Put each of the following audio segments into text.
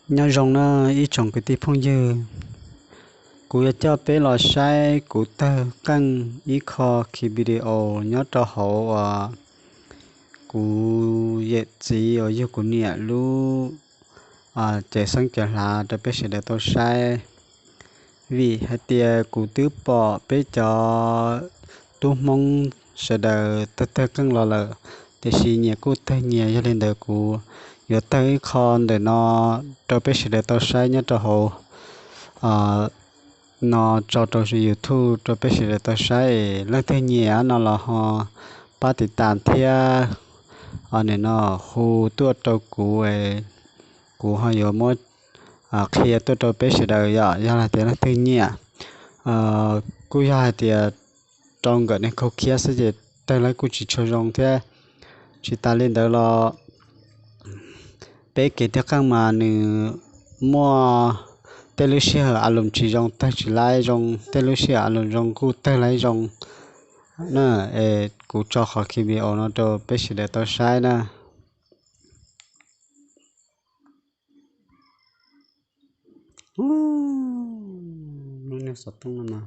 Nyob zoo na ib tsoom kwv tij phooj ywg, kuv yuav coj peb los saib kuv tawg qeej ib qho ki video nyob rau hauv uas kuv yawm txiv uas yog kuv niam lub cev xeeb cev hlav rau peb sawv daws tau saib. Vim hais tias kuv twb pom peb cov tub Hmoob sawv daws tawg tawg qeej los lawm, tiam sis nyias kuj tawg nyias, yog li ntawd kuv yuav tawg ib qho ntawm no rau peb sawv daws tau saib nyob rau hauv no tso rau YouTube rau peb sawv daws tau saib. Leej twg nyiam no los ho pab tiv tas thiab, nim no hu tuaj rau kuv, kuv ho yuav muab qhia tuaj rau peb sawv daws yom. Yog hais tias leej twg nyiam, kuj yog hais tias rau nkawm neeg khaub khiab xwb ces tawg lawv kuj tsis tshua zoo thiab. Tsis tas li ntawd los peb kev tawg qeej mas nws muaj tej lub sij hawm a lus tsis zoo tawg tsis laib zoo, tej lub sij hawm a lus zoo kuj tawg laib zoo na. Es kuv tso qhov ki video no rau peb sawv daws tau saib na. Lub niag xov tooj no mas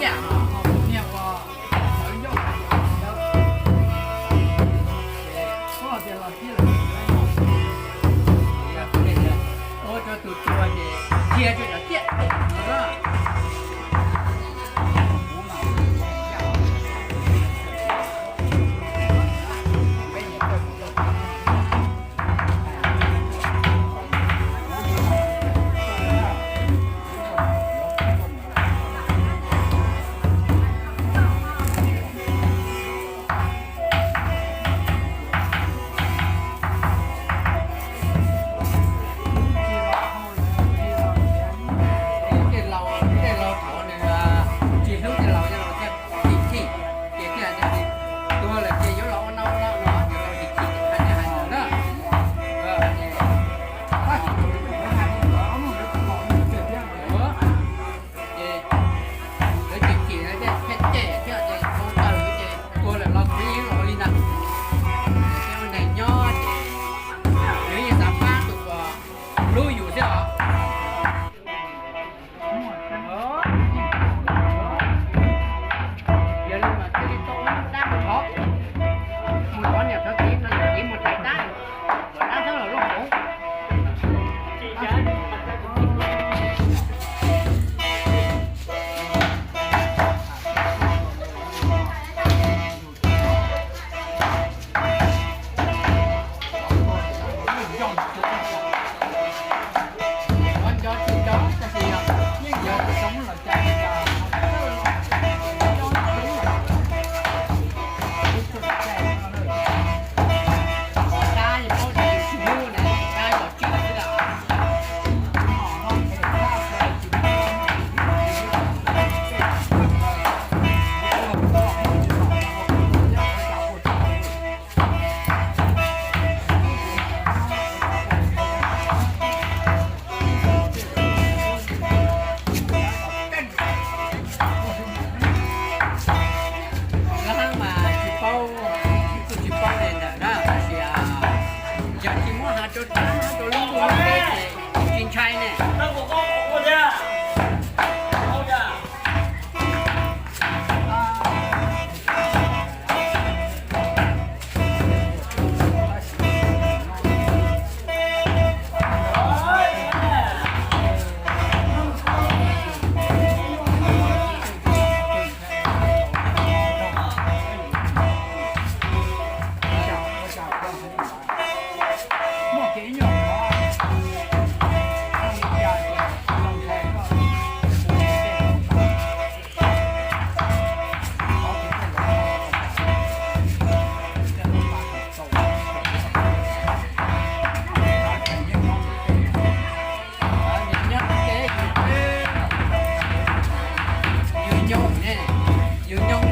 tiaj, niag ua sawv ncauj sawv ntawd, ces koj tias los tiaj los, ua rau tus tuag ces dhia rau cov tiaj no na. Tej laus, tej laus thaum nws tsis hlub tej laus, tej laus thiaj chim chim, ces thiaj hais tias tuag lawm ces yuav los ua nau ua no, yuav los chim chim hais tias hais ntawd na. Ces lawv chim chim lawv thiaj cem thiab ces tau taws ces tuag lawm los kuv yeej los ua li ntawd. Ces ua neeg nyob ces yus yeej xav pab tus uas hlub yus xwb os. Yog li mas thiaj li tau ua dab mus thov, mus thov niam thov txiv no, niam txiv mus thaiv dab, kom dab txhob los loj hauv. Lab mas tsis paub, kuj tsis paub li ntawm na, tab sis yog tsis muab hais rau dab hais rau lub ntuj lub teb ces tsis ntshai ne. Yus nyob ne, yus nyob